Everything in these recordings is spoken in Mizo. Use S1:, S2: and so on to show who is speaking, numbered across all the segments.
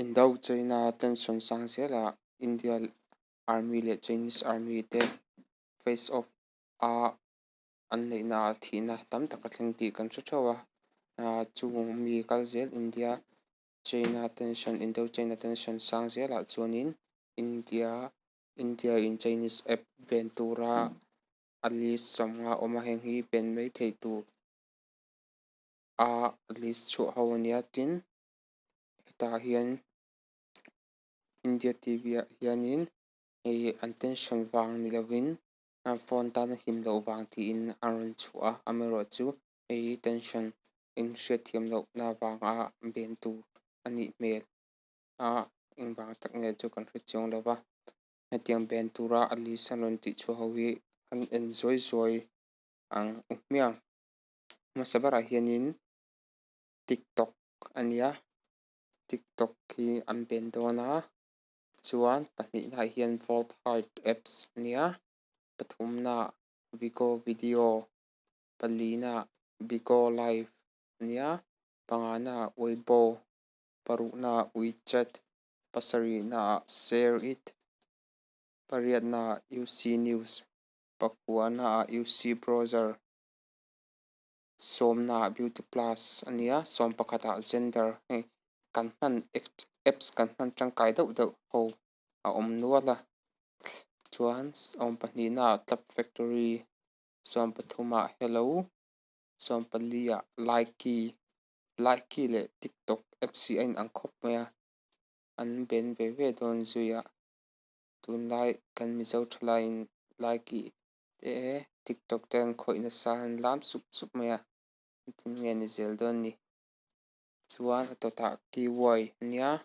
S1: Indo-China tension sang zelah India Army leh Chinese Army te face off a an neihna ah thihna tam tak a thleng tih kan hre theuh a. Chung mi kal zel India China tension, Indo-China tension sang zelah chuanin India in Chinese app ban tura a list 50 awm a, heng hi ban mai thei tur a list chhuah ho ania. Tin, hetah hian India TV ah hianin hei an tension vang ni lovin phone tana him loh vang tiin a rawn chhuah a, amaherawhchu hei hi tension inhriatthiam lohna vanga ban tur a nih hmel a, engvang tak nge chu kan hre chiang lova. Hetiang ban tura a list a rawn tih chhuah ho hi an en zuai zuai ang u hmiang. Hmasa berah hianin TikTok ania, TikTok hi an ban dawn a, chuan pahnihnaah hian Vault Heart apps ania, pathumnaah Vigo Video, palinaah Bigo Live ania, panganaah Weibo, paruknaah WeChat, pasarihnaah Share It, pariatnaah UC News, pakuanaah UC Browser, sawmnaah Beauty Plus ania, sawmpakhatah Xender. Hei kan hman apps kan hman tangkai deuh deuh ho a awm nual a, chuan sawmpahnihnaah Club Factory, sawmpathumah Hello, sawmpaliah Likee. Likee leh TikTok apps hi a inang khawp mai a, an ban ve ve dawn zui a, tunlai kan Mizo thalaiin Likee te TikTok te an khawih nasa an lam sup sup mai a, engtin nge ni zel dawn ni. Chuan a tawtah Kiwi ania,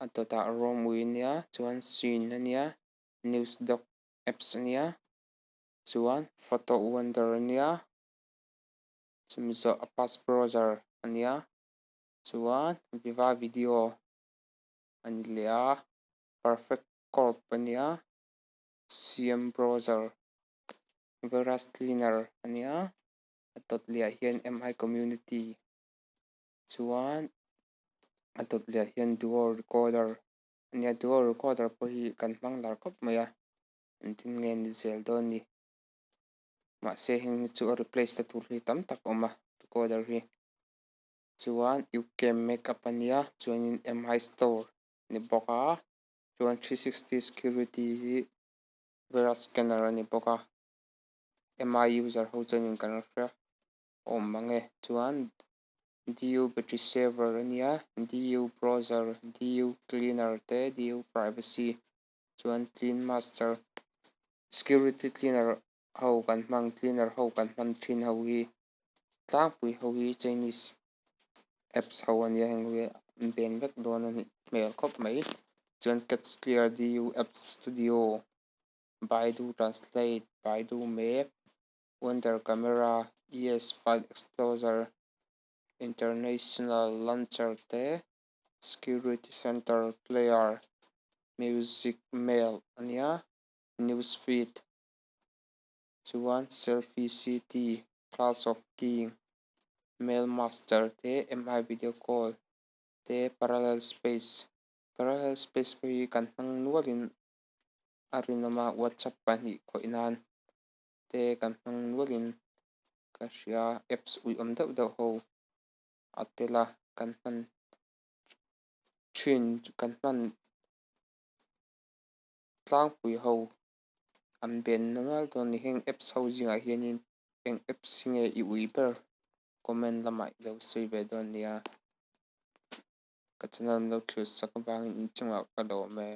S1: a tawtah Romui ania, chuan Sin ania, Newsdog apps ania, chuan Photo Wonder ania, chumi zawh a Pass Browser ania, chuan Viva Video a ni leh a, Perfect Corp ania, Siam Browser, Virus Cleaner ania, a tawt leh ah hian MI Community, chuan a tawt leh ah hian Duo Recorder ania, Duo Recorder pawh hi kan hmang lar khawp mai a, engtin nge ni zel dawn ni. Mahse heng hi chu a replace na tur hi tam tak a awm a recorder hi, chuan YouCam Makeup ania, chuanin MI Store ni bawk a, chuan 360 Security hi virus scanner a ni bawk a, MI user ho chuanin kan hre awm mang e. Chuan DU battery saver ania, DU browser, DU cleaner te, DU privacy, chuan clean master, security cleaner ho kan hmang, cleaner ho kan hman thin ho hi tlangpui ho hi Chinese apps ho ania, heng hi an ban vek dawn a nih hmel khawp mai. Chuan Cats Clear, DU Apps Studio, Baidu Translate, Baidu Map, Wonder Camera, ES File Explorer, International Launcher te, Security Center Player, Music Mail ania, News Feed, chuan Selfie City, Clash of King, Mail Master te, MI Video Call te, Parallel Space. Parallel Space pawh hi kan hmang nualin a rinawm a, WhatsApp pahnih khawih nan te kan hmang nualin ka hria, apps uiawm deuh deuh ho a tel a, kan hman thin kan hman tlangpui ho an ben na nual dawn a ni. Heng apps ho zingah hianin eng apps hi nge i ui ber comment lamah i lo sawi ve dawn nia. Ka channel min lo thlir sak avangin inchungah ka lawm e.